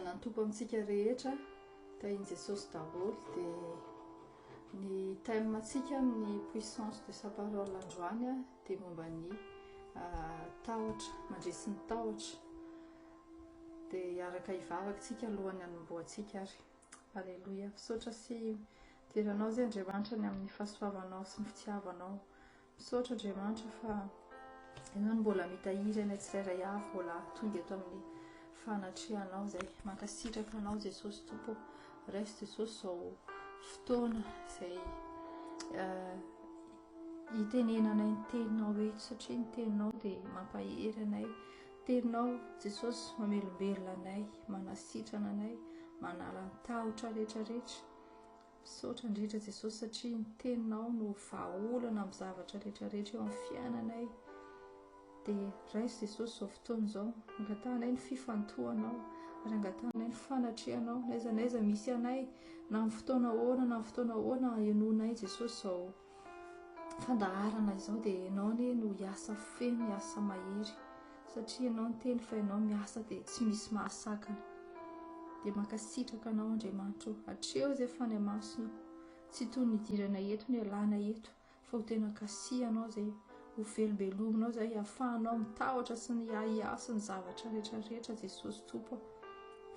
Fiadanan'ny Tompo amintsika rehetra, tahin'i Jesosy daholo dia ny thème antsika amin'ny puissance de sa parole androany dia momba ny tahotra, mandresy ny tahotra. Dia hiaraka hivavaka isika alohan'ny hanombohantsika ary. Aleloia. Misaotra sy dera anao izay Andriamanitra ny amin'ny fahasoavanao sy ny fitiavanao. Misaotra Andriamanitra fa Ianao no mbola mitahiry anay tsirairay avy mbola tonga eto amin'ny fanatrehanao izay. Mankasitraka anao Jesosy Tompo. Raiso Jesosy izao fotoana izay eh, hitenenanay ny teninao eto satria ny teninao dia mampahery anay. Teninao Jesosy mamelombelona anay, manasitrana anay, manala ny tahotra rehetra rehetra. Misaotra indrindra Jesosy satria ny teninao no vahaolana amin'ny zavatra rehetra rehetra eo amin'ny fiainanay. Dia raiso Jesosy izao fotoana izao, angatahanay ny fifantohanao ary angatahanay ny fanatrehanao n'aiza n'aiza misy anay na amin'ny fotoana ahoana na amin'ny fotoana ahoana henoinay Jesosy izao fandaharana izao dia ianao anie no hiasa feno, hiasa mahery satria ianao niteny fa ianao miasa dia tsy misy mahasakana. Dia mankasitraka anao Andriamanitra o, hatreo izay Fanahy Masina tsy toy ny nidirana eto ny ialana eto fa ho tena kasihanao izay, ho velombelominao izay ahafahanao mitahotra sy ny ahiahy sy ny zavatra rehetra rehetra Jesosy Tompo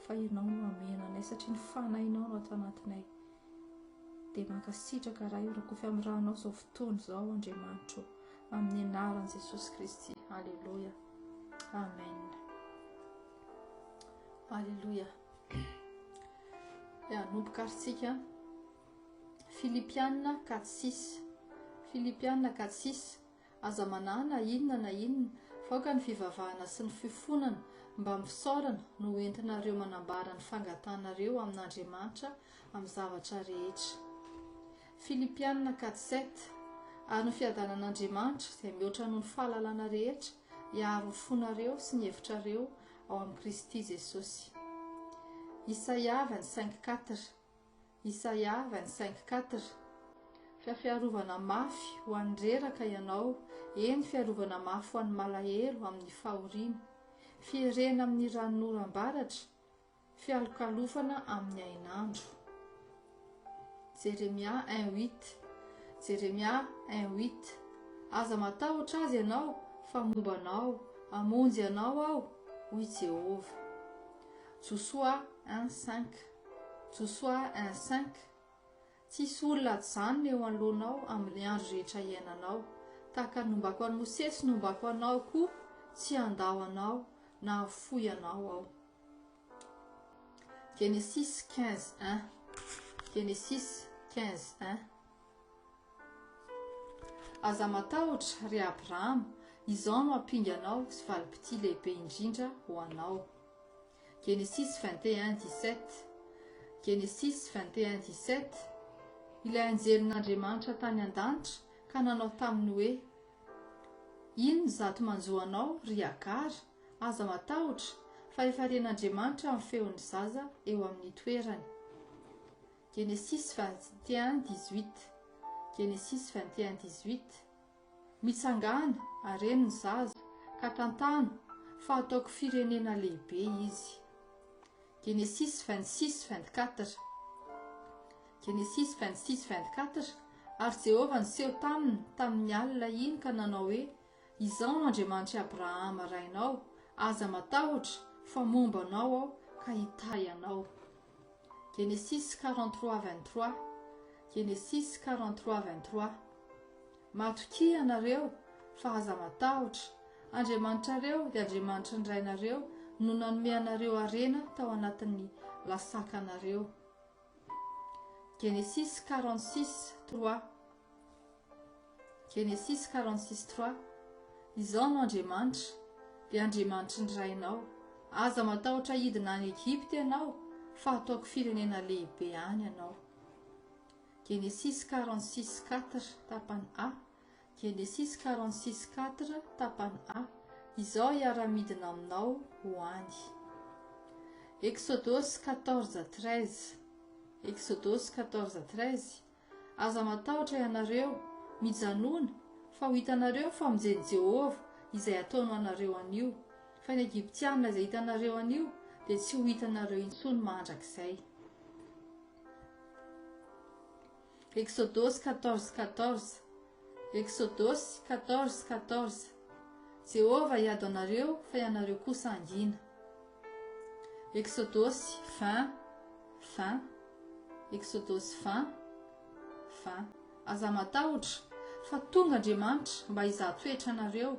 fa ianao no hamehana anay satria ny Fanahinao no ato anatinay. Dia mankasitraka Ray o, rakofy amin'ny ranao izao fotoana izao Andriamanitro amin'ny anaran'i Jesosy Kristy. Aleloia. Amen. Aleloia. Ya, hanomboka ary tsika. Filipiana 4 6. Filipiana 4 6. Aza manahy na inona na inona, fa aoka ny fivavahana sy ny fifonana mbamin'ny fisaorana no ho entinareo manambara ny fangatahanareo amin'Andriamanitra amin'ny zavatra rehetra. Filipiana 4 7 Ary ny fiadanan'Andriamanitra, izay mihoatra noho ny fahalalana rehetra, hiaro ny fonareo sy ny hevitrareo ao amin'i Kristy Jesosy. Isaia 25 4 Isaia 25 quatre. Fa fiarovana mafy ho an'ny reraka ianao, eny, fiarovana mafy ho an'ny malahelo amin'ny fahoriana. Fierena amin'ny ranonoram-baratra, fialokalofana amin'ny hainandro. Jeremia un huit Jeremia un huit Aza matahotra azy ianao, fa momba anao, hamonjy anao Aho, hoy Jehovah. Josoa un cinq Josoa un cinq, Tsy hisy olona hajanona eo anoloanao amin'ny andro rehetra iainanao. Tahaka ny nombako an'i Mosesy no nombako anao koa, tsy handao anao na hahafoy anao Aho. Genesis 15 un Genesis 15 un Aza matahotra, ry Abrahama, Izaho no hampinganao sy valim-pitia lehibe indrindra ho anao. Genesis 21 17 Genesis 21 17 Ilay anjelin'Andriamanitra tany an-danitra ka nanao taminy hoe, Inona izato manjo anao, ry Hagara? Aza matahotra, fa efa ren'Andriamanitra ny feon'ny zaza eo amin'ny toerany. Genesis 21 18 Genesis 21 18 Mitsangàna, areno ny zaza, ka tantano, fa hataoko firenena lehibe izy. Genesis 26, 24 Genesis 26, 24 Ary Jehovah niseho taminy tamin'ny alina iny ka nanao hoe, Izaho no Andriamanitr'i Abrahama rainao, aza matahotra, fa momba anao Aho ka hitahy anao. Genesis 43, 23 Genesis 43, 23 Matokia ianareo, fa aza matahotra. Andriamanitrareo, dia Andriamanitry ny rainareo, no nanome anareo harena tao anatin'ny lasakanareo. Genesis 46, 3 Genesis 46, 3 Izaho no Andriamanitra, dia Andriamanitry ny rainao. Aza matahotra hidina any Egypta ianao, fa hataoko firenena lehibe any ianao. Genesis 46, 4, tapany A Genesis 46, 4, tapany A Izaho hiara-midina aminao ho any. Eksodosy 14, 13 Eksodosy 14, 13 Aza matahotra ianareo, mijanòna, fa ho hitanareo ny famonjen'i Jehovah, izay hataony ho anareo anio. Fa ny Egyptiana izay hitanareo anio, dia tsy ho hitanareo intsony mandrakizay. Eksodosy 14 14 Eksodosy 14 14 Jehovah hiady anareo fa ianareo kosa hangina. Eksodosy 20 20 Eksodosy 20 20 Aza matahotra, fa tonga Andriamanitra mba hizaha toetra anareo,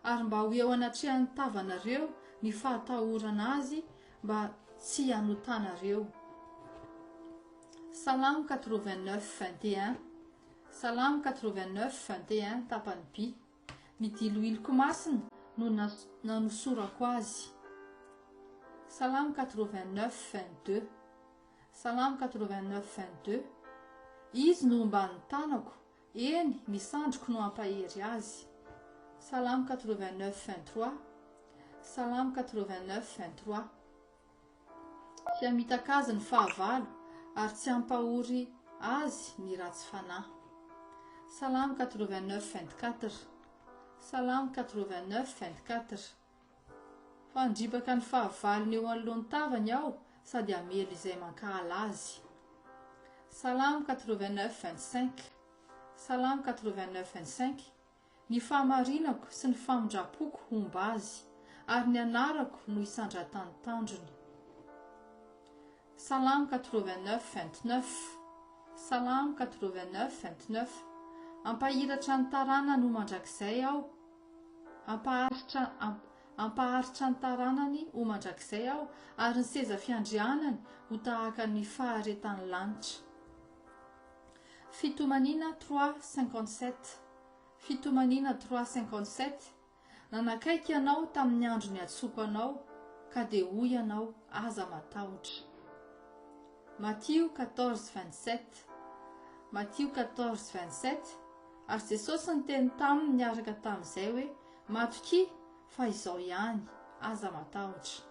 ary mba ho eo anatrehan'ny tavanareo ny fahatahorana Azy mba tsy hanotanareo. Salamo 89 21 Salamo 89 21 tapany B Ny diloiloko masina no nanosorako azy. Salamo 89 22 Salamo 89 22 Izy no omban'ny tanako, eny, ny sandriko no hampahery azy. Salamo 89 23 Salamo 89 23 Tsy hamitaka azy ny fahavalo, ary tsy hampahory azy ny ratsy fanahy. Salamo 89 24 Salamo 89 24 Fa handripaka ny fahavalony eo anoloan'ny tavany aho sady hamely izay mankahala azy. Salamo 89 25 Salamo 89 25 Ny fahamarinako sy ny famindram-poko homba azy, ary ny anarako no hisandratan'ny tandrony. Salamo 89 29 Salamo 89 29 Hampahiratra ny taranany ho mandrakizay aho, hampaharitra hampaharitra ny taranany ho mandrakizay aho, ary ny seza fiandrianany ho tahaka ny faharetan'ny lanitra. Fitomaniana trois cinquante-sept Fitomaniana trois cinquante-sept Nanakaiky Anao tamin'ny andro niantsoako Anao, ka dia hoy Ianao, Aza matahotra. Matio quatorze vingt-sept Matio quatorze vingt-sept Ary Jesosy niteny taminy niaraka tamin'izay hoe, Matokia, fa Izaho ihany, aza matahotra.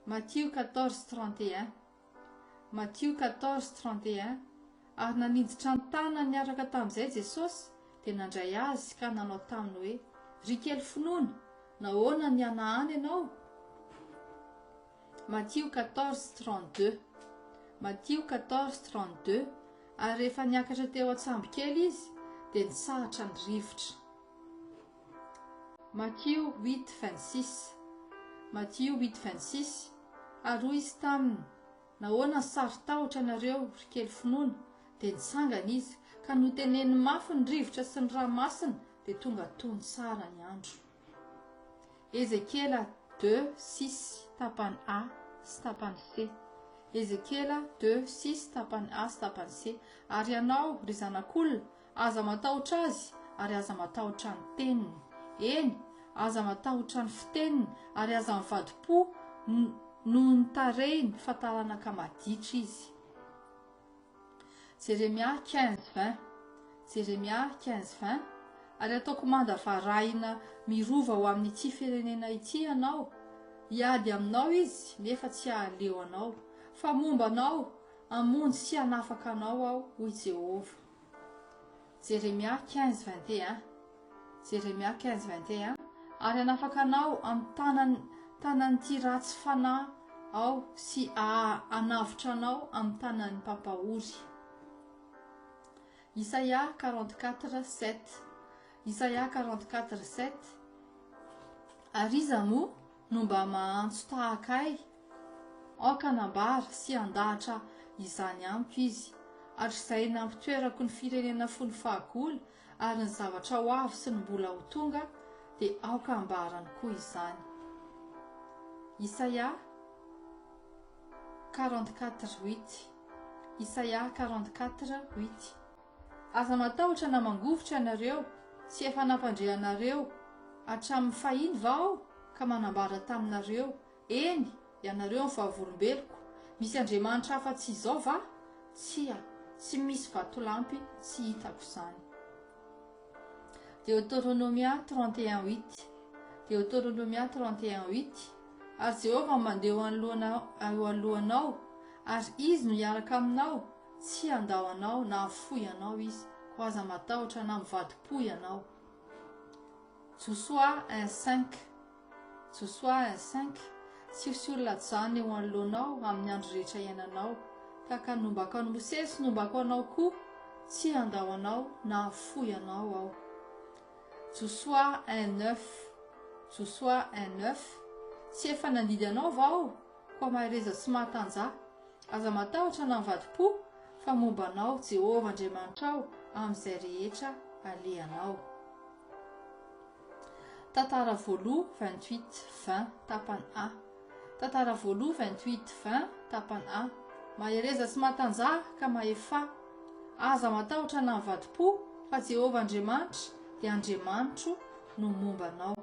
Matio quatorze trente et un Matio quatorze trente et un Ary naninjitra ny tanany niaraka tamin'izay Jesosy, dia nandray azy ka nanao taminy hoe, Ry kely finoana, nahoana nihanahana ianao? Matio quatorze trente deux Matio quatorze trente deux Ary rehefa niakatra teo an-tsambokely izy, dia nitsahatra ny rivotra. Matio huit vingt six Matio huit vingt six Ary hoy Izy taminy, Nahoana no saro-tahotra ianareo, ry kely finoana? Dia nitsangana Izy, ka noteneniny mafy ny rivotra sy ny ranomasina, dia tonga tony tsara ny andro. Ezekiela deux six tapany A sy tapany C Ezekiela deux six tapany A sy tapany C Ary ianao, ry zanak'olona, Aza matahotra azy, ary aza matahotra ny teniny. Eny, aza matahotra ny fiteniny, ary aza mivadi-po noho ny tarehiny, fa taranaka maditra izy. Jeremia quinze vingt Jeremia quinze vingt Ary hataoko manda varahina mirova ho amin'ity firenena ity ianao, hiady aminao izy, nefa tsy hahaleo anao, fa momba anao, hamonjy sy hanafaka anao Aho, hoy Jehovah. Jeremia quinze vingt et un Jeremia quinze vingt et un Ary hanafaka anao amin'ny tanan tanan'ity ratsy fanahy aho sy hanavotra anao amin'ny tanan'ny mpampahory. Isaia quarante quatre sept Isaia quarante quatre sept Ary iza moa no mba mahantso tahaka ahy? Aoka hanambara sy handahatra izany amiko izy. Hatrizay nampitoerako ny firenena fony fahagola, ary ny zavatra ho avy sy ny mbola ho tonga, dia aoka hambarany koa izany. Isaia 44, huit Isaia 44, huit Aza matahotra na mangovitra ianareo, tsy efa nampandre anareo hatramin'ny fahiny va Aho ka manambara taminareo, eny, ianareo ny vavolombeloko, misy Andriamanitra afa-tsy Izaho va? Tsia, tsy misy vatolampy tsy hitako izany. Deoteronomia 31 huit Deoteronomia 31 huit Ary Jehovah mandeha eo anoloana eo alohanao, ary Izy no hiaraka aminao, Tsy handao anao na hahafoy anao Izy, koa aza matahotra na mivadi-po ianao. Josoa un cinq Josoa un cinq. Tsy hisy olona hajanona eo anoloanao amin'ny andro rehetra iainanao. Tahaka ny nombako an'i Mosesy, nombako anao koa, tsy handao anao na hahafoy anao aho. Josoa un neuf Josoa un neuf Tsy efa nandidy anao va aho? Koa mahereza sy mahatanjaha. Aza matahotra na mivadi-po, fa momba anao Jehovah Andriamanitrao amin'izay rehetra alehanao. Tantara voaloha 28 20 tapany A Tantara voaloha 28 20 tapany A Mahereza sy mahatanjaha ka mahefà. Aza matahotra na mivadi-po, fa Jehovah Andriamanitra dia Andriamanitro no momba anao.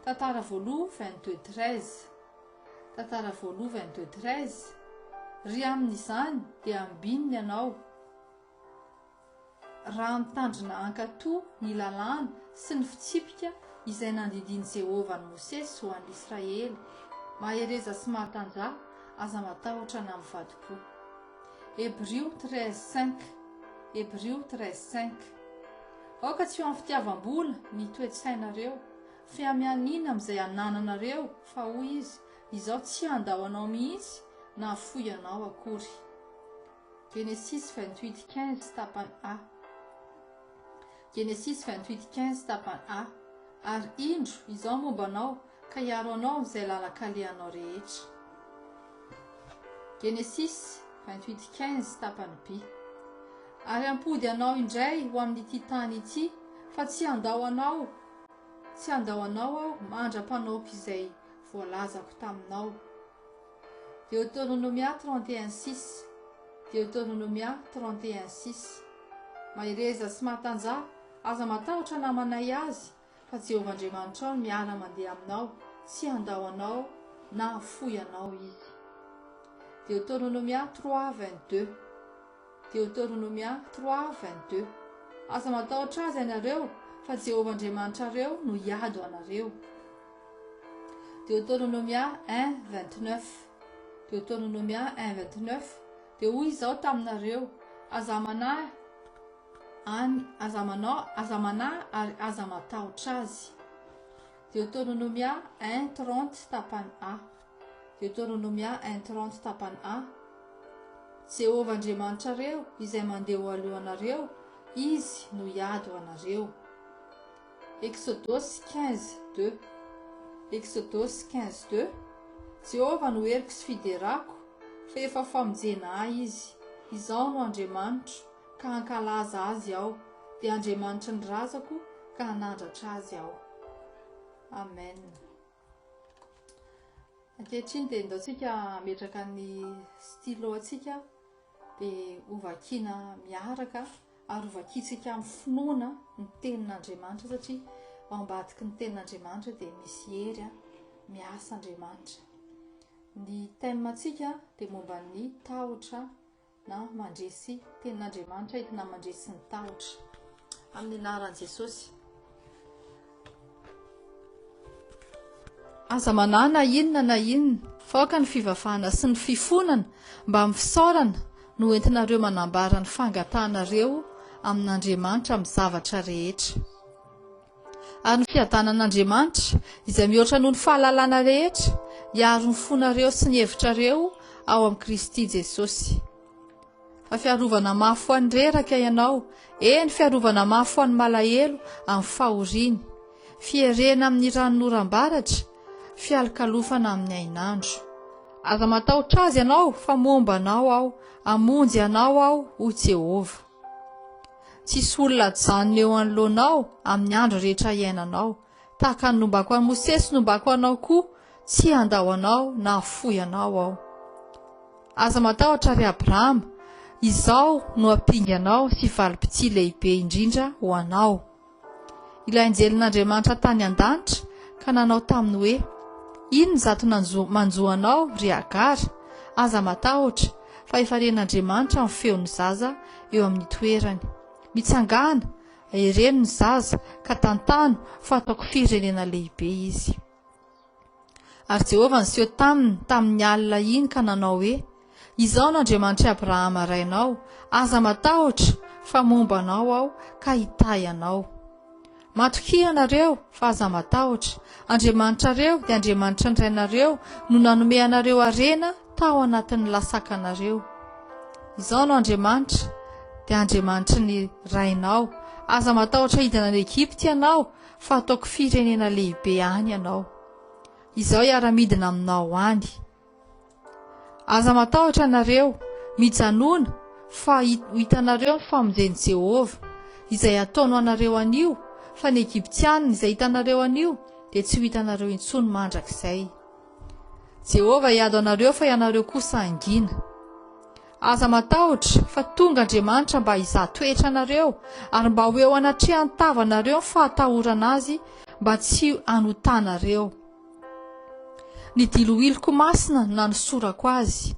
Tantara voaloha 22 13 Tantara voaloha 22 13 Ry amin'izany dia ambininy ianao, raha mitandrina hankatò ny lalàna sy ny fitsipika izay nandidian'i Jehovah an'i Mosesy ho an'ny Israely. Mahereza sy mahatanjaha, aza matahotra na mivadi-po. Hebrio 13 cinq Hebrio 13 cinq Aoka tsy ho amin'ny fitiavam-bola ny toe-tsainareo, fiamianiana amin'izay anananareo, fa hoy izy, Izaho tsy handao anao mihitsy na hahafoy anao akory. Genesis 28 15 tapany A Genesis 28 15 tapany A Ary indro, Izaho momba anao, ka hiaro anao amin'izay lalan-kalehanao rehetra. Genesis 28 15 tapany B Ary hampody anao indray ho amin'ity tany ity, fa tsy handao anao, tsy handao anao Aho mandra-panaoko izay voalazako taminao. Deoteronomia 31 6 Deoteronomia 31 6 Mahereza sy mahatanjaha, aza matahotra na manahy azy, fa Jehovah Andriamanitrao no miara-mandeha aminao, tsy handao anao na hahafoy anao Izy. Deoteronomia 3 22 Deoteronomia 3 22 Aza matahotra azy ianareo, fa Jehovah Andriamanitrareo no hiady ho anareo. Deoteronomia 1 29 Deoteronomia 1 29 Dia hoy Izaho taminareo, Aza manahy any, aza manao, aza manahy ary aza matahotra azy. Deoteronomia 1 30 tapany A Deoteronomia 1 30 tapany A Jehovah Andriamanitrareo izay mandeha ho alohanareo, Izy no hiady ho anareo. Eksodosy 15 deux Eksodosy 15 deux Jehovah no heriko sy fiderako, fa efa famonjena ahy Izy. Izaho no Andriamanitro, ka hankalaza Azy aho, dia Andriamanitry ny razako, ka hanandratra Azy aho. Amen. Ankehitriny dia indaontsika hametraka ny stylo antsika dia hovakiana miaraka ary hovakintsika amin'ny finoana ny tenin'Andriamanitra satria ao ambadiky ny tenin'Andriamanitra dia misy hery miasa Andriamanitra. Ny thème antsika dia momba ny tahotra na mandresy tenin'Andriamanitra entina mandresy ny tahotra. Amin'ny anaran'i Jesosy. Aza manahy na inona na inona, fa aoka ny fivavahana sy ny fifonana mbamin'ny fisaorana no entinareo manambara ny fangatahanareo amin'Andriamanitra amin'ny zavatra rehetra. Ary ny fiadanan'Andriamanitra, izay mihoatra noho ny fahalalana rehetra, hiaro ny fonareo sy ny hevitrareo ao amin'i Kristy Jesosy. Fa fiarovana mafy ho an'ny reraka ianao, eny, fiarovana mafy ho an'ny malahelo amin'ny fahoriany, fierena amin'ny ranonoram-baratra, fialokalofana amin'ny hainandro. Aza matahotra azy ianao, fa momba anao Aho, hamonjy anao Aho, hoy Jehovah. Tsy hisy olona hajanona eo anoloanao amin'ny andro rehetra iainanao. Tahaka ny nombako an'i Mosesy nombako anao koa, tsy handao anao na hahafoy anao Aho. Aza matahotra, ry Abrahama, Izaho no ampinganao sy valim-pitia lehibe indrindra ho anao. Ilay anjelin'Andriamanitra tany an-danitra ka nanao taminy hoe, Inona izato nanjo manjo anao, ry Hagara? Aza matahotra, fa efa ren'Andriamanitra ny feon'ny zaza eo amin'ny toerany. Mitsangàna, ahereno ny zaza, ka tantano, fa hataoko firenena lehibe izy. Ary Jehovah niseho taminy tamin'ny alina iny ka nanao hoe, Izaho no Andriamanitr'i Abrahama rainao, aza matahotra, fa momba anao Aho ka hitahy anao. Matokia ianareo, fa aza matahotra. Andriamanitrareo, dia Andriamanitry ny rainareo, no nanome anareo harena tao anatin'ny lasakanareo. Izaho no Andriamanitra, dia Andriamanitry ny rainao. Aza matahotra hidina any Egypta ianao, fa hataoko firenena lehibe any ianao. Izaho hiara-midina aminao any. Aza matahotra ianareo, mijanòna, fa ho hitanareo ny famonjen'i Jehovah, izay hataony ho anareo anio, fa ny Egyptiana izay hitanareo anio dia tsy ho hitanareo intsony mandrakizay. Jehovah hiady ho anareo fa ianareo kosa hangina. Aza matahotra, fa tonga Andriamanitra mba hizaha toetra anareo, ary mba ho eo anatrehan'ny tavanareo ny fahatahorana Azy, mba tsy hanotanareo. Ny diloiloko masina no nanosorako azy.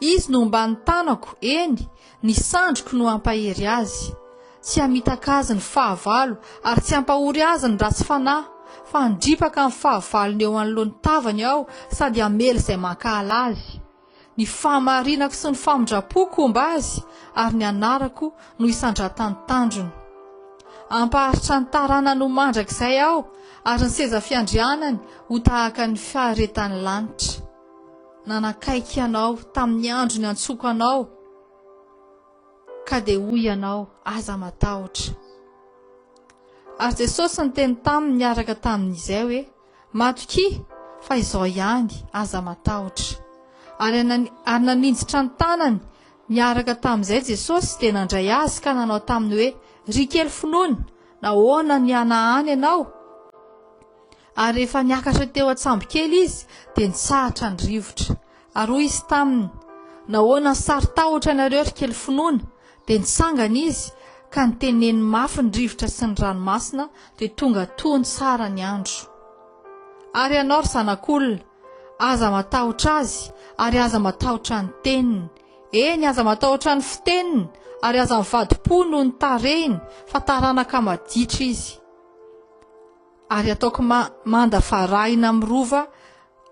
Izy no omban'ny tanako, eny, ny sandriko no hampahery azy. Tsy hamitaka azy ny fahavalo, ary tsy hampahory azy ny ratsy fanahy, fa handripaka ny fahavalony eo anoloan'ny tavany aho sady hamely izay mankahala azy. Ny fahamarinako sy ny famindram-poko homba azy, ary ny anarako no hisandratan'ny tandrony. Hampaharitra ny taranany ho mandrakizay aho, ary ny seza fiandrianany ho tahaka ny faharetan'ny lanitra. Nanakaiky anao tamin'ny andro niantsoako anao, ka dia hoy ianao, Aza matahotra. Ary Jesosy niteny taminy niaraka tamin'izay hoe, Matokia, fa izao ihany, aza matahotra. Ary ary naninjitra ny tanany niaraka tamin'izay Jesosy, dia nandray azy ka nanao taminy hoe, Ry kely finoana, nahoana nihanahana ianao? Ary rehefa niakatra teo an-tsambokely izy, dia nitsahatra ny rivotra. Ary hoy izy taminy, Nahoana no saro-tahotra ianareo, ry kely finoana? Dia nitsangana izy, ka niteneniny mafy ny rivotra sy ny ranomasina, dia tonga tony tsara ny andro. Ary ianao, ry zanak'olona, aza matahotra azy, ary aza matahotra ny teniny. Eny, aza matahotra ny fiteniny, ary aza mivadi-po noho ny tarehiny, fa taranaka maditra izy. Ary hataoko manda varahina amin'ny rova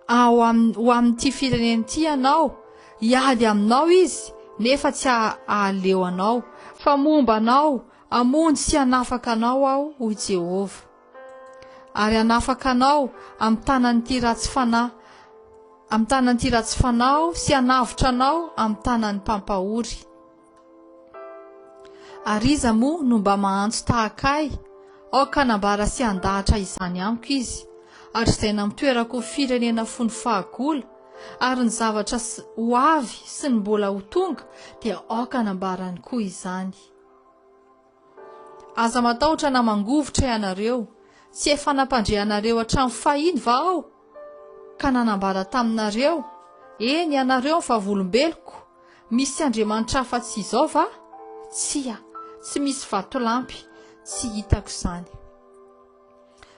ao amin'ny, ho amin'ity firenena ity ianao, hiady aminao izy, nefa tsy hahaleo anao, fa momba anao, hamonjy sy hanafaka anao Aho, hoy Jehovah. Ary hanafaka anao amin'ny tanan'ity ratsy fanahy, amin'ny tanan'ity ratsy fanahy Aho, sy hanavotra anao amin'ny tanan'ny mpampahory. Ary iza moa no mba mahantso tahaka ahy? Aoka hanambara sy handahatra izany amiko izy. Hatrizay nampitoerako ho firenena fony fahagola, ary ny zavatra ho avy sy ny mbola ho tonga dia aoka hanambarany koa izany. Aza matahotra na mangovitra ianareo, tsy efa nampandre anareo hatramin'ny fahiny va aho, ka nanambara taminareo, eny, ianareo ny vavolombeloko, Misy Andriamanitra afa-tsy izao va? Tsia, tsy misy vatolampy, tsy hitako izany.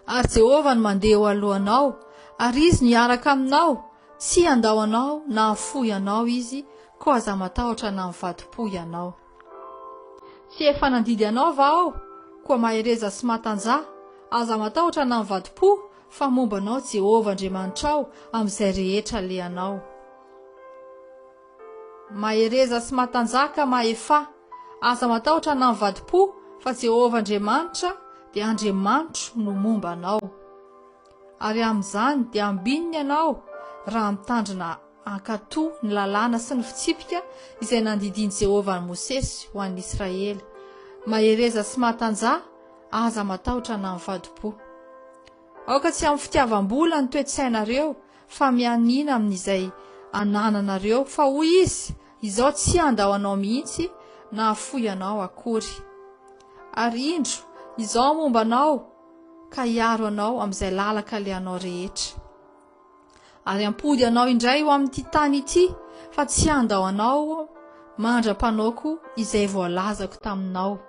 Ary Jehovah no mandeha eo alohanao, ary Izy no hiaraka aminao, tsy handao anao na hahafoy anao Izy, koa aza matahotra na mivadi-po ianao. Tsy efa nandidy anao va Aho? Koa mahereza sy matanjaha, aza matahotra na mivadi-po, fa momba anao Jehovah Andriamanitrao amin'izay rehetra alehanao. Mahereza sy matanjaha ka mahefà. Aza matahotra na mivadi-po, fa Jehovah Andriamanitra dia Andriamanitro no momba anao. Ary amin'izany dia ambininy ianao raha mitandrina hankatò ny lalàna sy ny fitsipika izay nandidian'i Jehovah an'i Mosesy ho an'ny Israely. Mahereza sy matanjaha, aza matahotra na mivadi-po. Aoka tsy amin'ny fitiavam-bola ny toe-tsainareo, fa mianiana amin'izay anananareo, fa hoy Izy, Izaho tsy handao anao mihitsy na hahafoy anao akory. Ary indro, Izaho momba anao ka hiaro anao amin'izay lalan-kalehanao rehetra. Ary hampody anao indray ho amin'ity tany ity, fa tsy handao anao Aho mandra-panaoko izay voalazako taminao.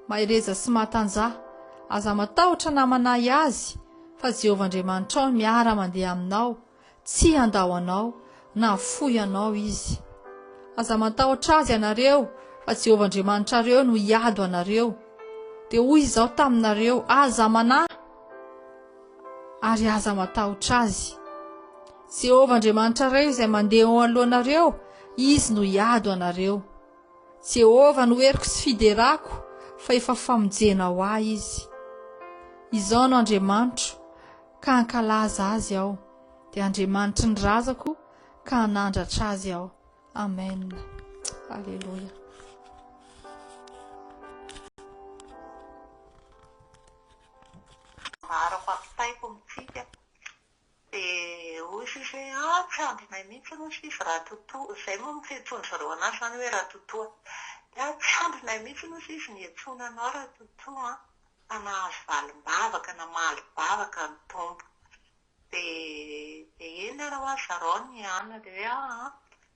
Mahereza sy matanjaha. Aza matahotra na manahy azy, fa Jehovah Andriamanitrao no miara-mandeha aminao, tsy handao anao na hahafoy anao izy. Aza matahotra azy ianareo, fa Jehovah Andriamanitrareo no hiady ho anareo. Dia hoy izaho taminareo, Aza manahy, ary aza matahotra azy. Jehovah Andriamanitrareo izay mandeha eo anoloanareo, izy no hiady ho anareo. Jehovah no heriko sy fiderako, fa efa famonjena ho ahy Izy. Izao no Andriamanitro, ka hankalaza Azy aho, dia Andriamanitry ny razako, ka hanandratra Azy aho. Amen. Aleloia. Ambarako ampitaiko amintsika. Dia hoy izy hoe, ah, tsy andrinay mihitsy hoy izy Ratotoa. Izay moa no fiantsoan-dry zareo an'azy izany hoe Ratotoa. Dia ah, tsy andrinay mihitsy hoy izy ny hiantsoana anao Ratotoa an, fa nahazo valim-bavaka, namaly vavaka ny Tompo. Dia dia eny ary hoa zarao ny anona. Dia hoe ah,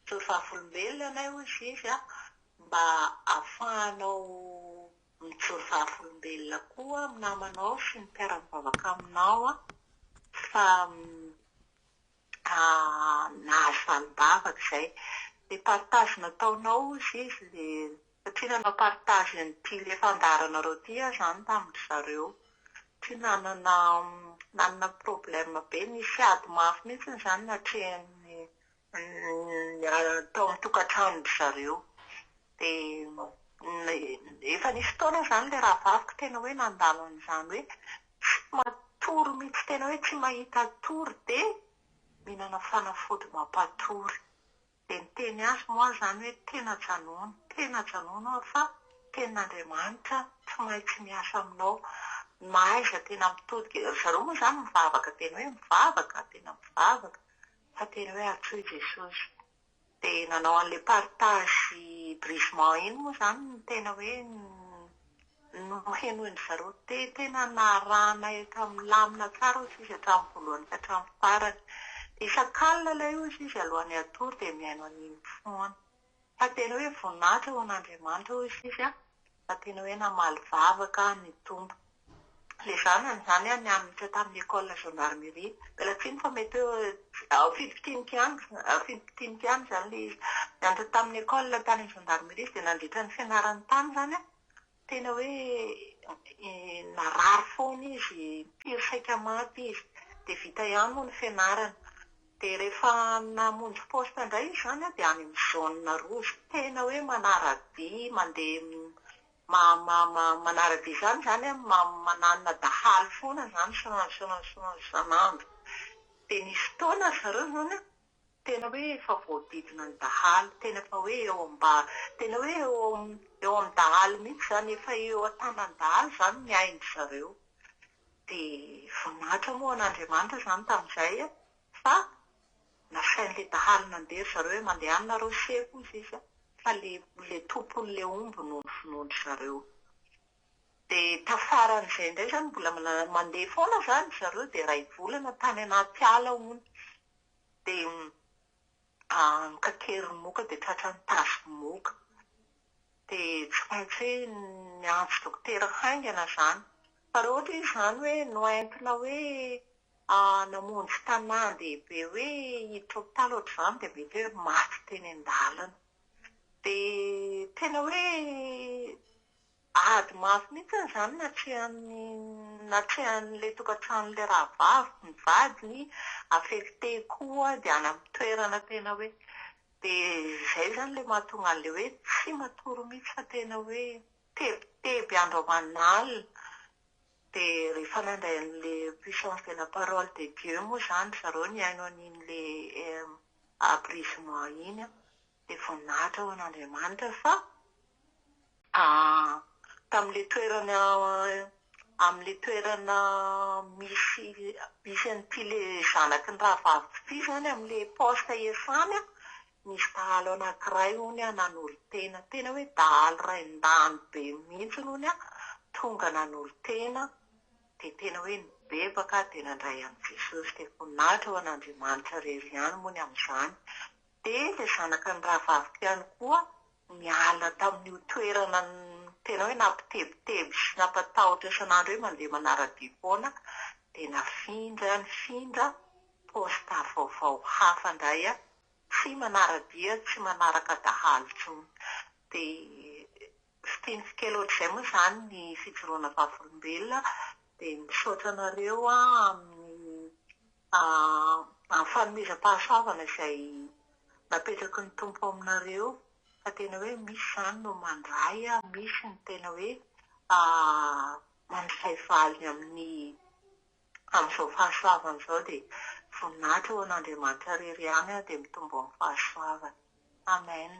mijoro vavolombelona anay hoy izy an, mba ahafahanao Mijoro vavolombelona koa amin'ny namanao sy ny mpiara-mivavaka aminao fa nahazo valim-bavaka izay. Ilay partage nataonao hozy izy ilay satria nanao partage an'ity ilay fandaharanareo ity aho izany tamin-dry zareo. Satria nanana nanana problème be, nisy ady mafy mihitsy izany natrehin'ny tao amin'ny tokantranon-dry zareo. Dia efa nisy fotoana izany ilay rahavaviko tena hoe nandalo an'izany hoe tsy matory mihitsy, tena hoe tsy mahita tory dia mihinana fanafody mampatory. Dia niteny azy moa aho izany hoe tena ajanòny, tena ajanòny aho fa tenin'Andriamanitra tsy maintsy miasa aminao. Mahaiza tena mitodika, ry zareo moa izany mivavaka tena hoe mivavaka, tena mivavaka. Fa tena hoe antsoy Jesosy. Dia nanao an'ilay partage brisement iny moa izany no tena hoe nohenoin-dry zareo. Dia tena narahanay milamina tsara hozy izy hatramin'ny voalohany ka hatramin'ny farany. Dia isak'alina ilay hozy izy alohan'ny hatory dia mihaino an'iny foana. Fa tena hoe voninahitra ho an'Andriamanitra hoy izy an, fa tena hoe namaly vavaka ny Tompo. Ilay zanany izany an, nianatra tamin'ny école gendarmerie. Miala tsiny fa mety hoe fintimpintinika ihany, fintimpintinika ihany izany ilay izy. Nianatra tamin'ny école tany amin'ny gendarmerie izy dia nandritra ny fianarany tany izany an, Tena hoe narary foana izy, impiry saika maty izy, dia vita ihany moa ny fianarana. Dia rehefa namonjy poste indray izy izany dia any amin'ny zone rouge, tena hoe manara-dia, mandeha manara-dia izany izany an, mananona dahalo foana izany isan'andro isan'andro isan'andro isan'andro. Dia nisy fotoana ry zareo izany an, Tena hoe efa voadidina ny dahalo, tena efa hoe eo amba, tena hoe eo eo amin'ny dahalo mihitsy izany, efa eo an-tanan'ny dahalo izany ny ain-dry zareo. Dia voninahitra moa ho an'Andriamanitra izany tamin'izay fa nasain'ilay dahalo nandeha ry zareo hoe mandehana nareo sefo hozy izy fa ilay ilay tompon'ilay omby no novonoin-dry zareo. Dia tafaran'izay indray izany mbola mandeha foana izany ry zareo dia iray volana tany anaty ala hono. Dia nokakerin'ny moka dia tratran'ny tazomoka. Dia tsy maintsy hoe niantso dokotera haingana izany. Fa raha ohatra izy izany hoe noentina hoe namonjy tanàn-dehibe hoe hiditra hopitaly ohatr'izany dia mety hoe maty teny an-dalana. Dia tena hoe Ady mafy mihitsy izany natrehan'ny natrehan'ilay tokantranon'ilay rahavaviko, ny vadiny, affecté koa dia any amin'ny toerana tena hoe dia izay izany ilay mahatonga an'ilay hoe tsy matory mihitsy fa tena hoe tebiteby andro aman'alina. Dia rehefa nandray an'ilay puissance de la parole de Dieu moa izany ry zareo nihaino an'iny ilay brisement iny dia voninahitra ho an'Andriamanitra fa Tamin'ilay toerana amin'ilay toerana misy misy an'ity ilay zanaky ny rahavaviko ity izany amin'ilay poste iasany, nisy dahalo anankiray hono nanolo-tena, tena hoe dahalo rain-dany be mihitsy hono tonga nanolo-tena dia tena hoe nibebaka dia nandray an'i Jesosy, dia voninahitra ho an'Andriamanitra irery ihany moa ny amin'izany. Dia ilay zanaky ny rahavaviko ihany koa niala tamin'io toerana tena hoe nampitebiteby sy nampatahotra isan'andro hoe mandeha manara-dia foana dia nafindra nifindra poste vaovao hafa indray tsy manara-dia tsy manaraka dahalo intsony. Dia fiteniko kely ohatr'izay moa izany ny fijoroana vavolombelona dia misaotra anareo aho amin'ny amin'ny fanomezam-pahasoavana izay napetraky ny Tompo aminareo fa tena hoe misy izany no mandray, misy ny tena hoe. Mandray valiny amin'ny amin'izao fahasoavana izao dia voninahitra ho an'Andriamanitra irery ihany dia mitombo amin'ny fahasoavana. Amen.